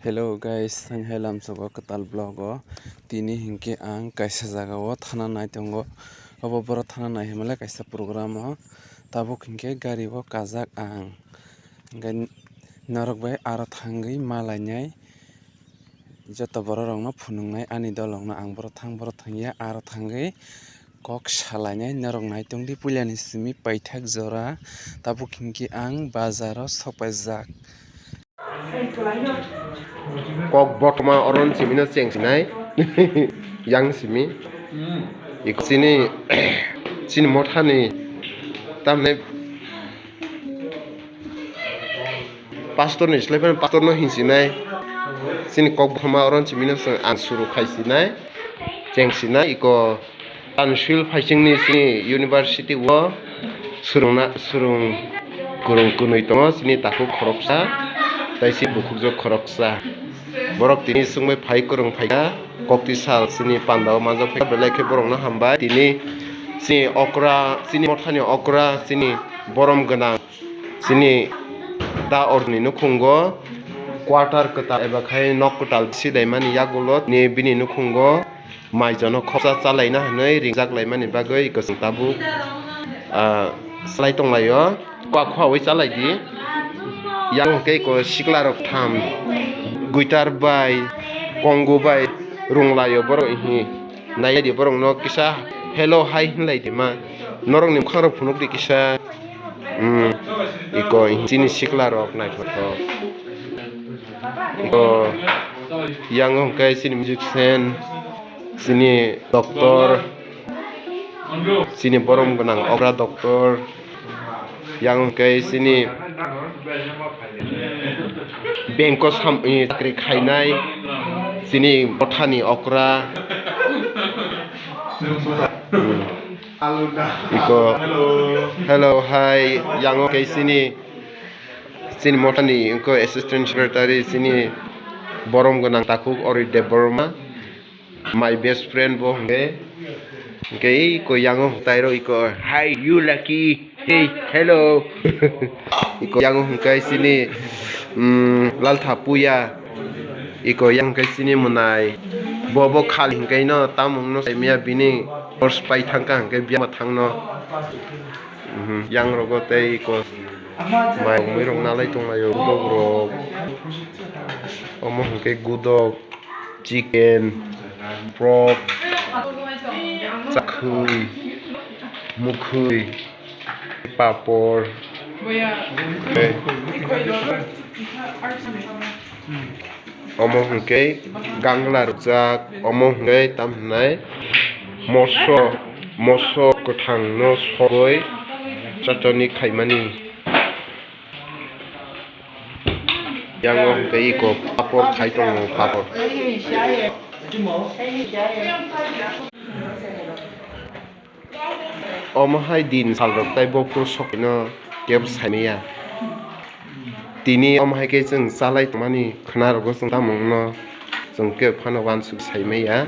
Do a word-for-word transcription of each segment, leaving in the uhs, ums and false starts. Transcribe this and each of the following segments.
Hello guys, thani hai lamsogo kwtal vlog o. Tini hinkhe ang kaisa jaga o thana nai tongo. Obo borok thana nai hwnmale kaisa program o. Tabuk hinkhe gari o kajak ang. Hinkhe norok bai aro thangwi malainai. Joto borok rokno phunuknai ani dol rokno ang borok thang borok thangya aro thangwi kok salainai norok naitongdi puilani simi paithak jora tabuk hinkhe ang bazaro sokpaijak. Kok botoma oron simino cheng sinai yang simi. Iko chini chini mothani tamne pastor ni slai phano pastor no hinsinai. Chini kok botoma oron simino ang suru khaisinai cheng sinai iko. Anshil phaisingni chini university o swrwngna, swrwng kwrwng kwnwi tongo, chini takhuk khoroksa tei chini bukhukjwk khoroksa. Borok tini swngwi phai kwrwng phaikha, kokti sal chini pandao manjak phaikha, belai khe borokno hambai. Tini chini okra, chini mothani okra, chini borom gwnang, chini da orni nukhungo quarter kwtal eba khai nok kwtal silaimani yagulo tini bini nukhungo. Maijono khoroksa chalaina hwnwi ringjak laimani bagwi iko chwng tabuk, ah, salai tonglaio. Kua khuaui chalaidi. Yang hwnkhe iko siklarok tham guitar bai, kongu bai rwnglaio borok hi. Nailaidi borokno kisa hello hai hwnlaidi ma. Norokni mukhangrok phunukdi kisa. Hmm, iko chini siklarok naithothok. Iko yang hwnkhe chini musician. Chini doctor, chini borom gwnang okra doctor, yang hwnkhe chini bengko sam-, eh, chakri khainai, chini mothani okra. Hmm. Iko, hello, hai, yang hwnkhe chini, chini mothani wngkha assistant secretary, chini borom gwnang takhuk Ori Debbarma. My best friend bo hwnkhe, hwnkhe iko yango tairo iko, "Hi, you lucky. Hey, hello." Iko yango hwnkhe chini, mm, Laltha Puya. Iko yang hwnkhe chini mwnai. Bo, bo khali hwnkhe no tamungno saimaya bini course pai thangkha hwnkhe biyama thangno. Mhm, yang rogo tei iko mai mui rok nalai tonglaio, gudok rok. Omo hwnkhe gudok. Chicken, pork, chakhwi, mukhwi, papor. Omo hwnkhe gangla rwjak, omo hwnkhe tam hwnai moso, moso kwthangno sogwi chachani khaimani. Yang o hwnkhe iko papor khai tongo, papor. Omo hai din sal rok tei bophuru sokino kebo saimaya. Tini omo hai khe chwng chalai tongmani khwna rogo chwng tamo wngno chwng kebo phano uansuk saimaya.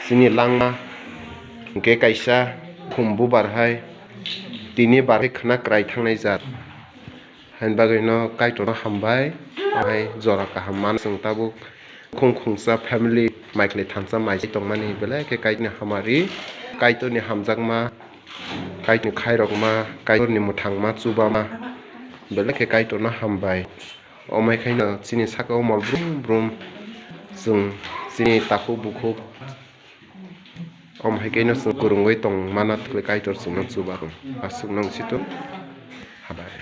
Chini langma hwnkhe kaisa khum bubar hai tini bar khe khwna kwrai thangnai jat. Haini bagwino Kaitorno hambai, hai jora kaham mano chwng tabuk khung khungsa family mai khwlai thansa mai se tongmani belai khe Kaitorni hamari, Kaitorni hamjakma, Kaitorni khairokma, Kaitorni mwthangma chubama belai khe Kaitorno hambai. Omai khaino chini sakao mol brum brum chwng chini takhuk bukhuk. Omo hai khe no chwng kwrwngwi tong mana thwkle Kaitor chwngno chuba rw. Aswk nang situ. Habai.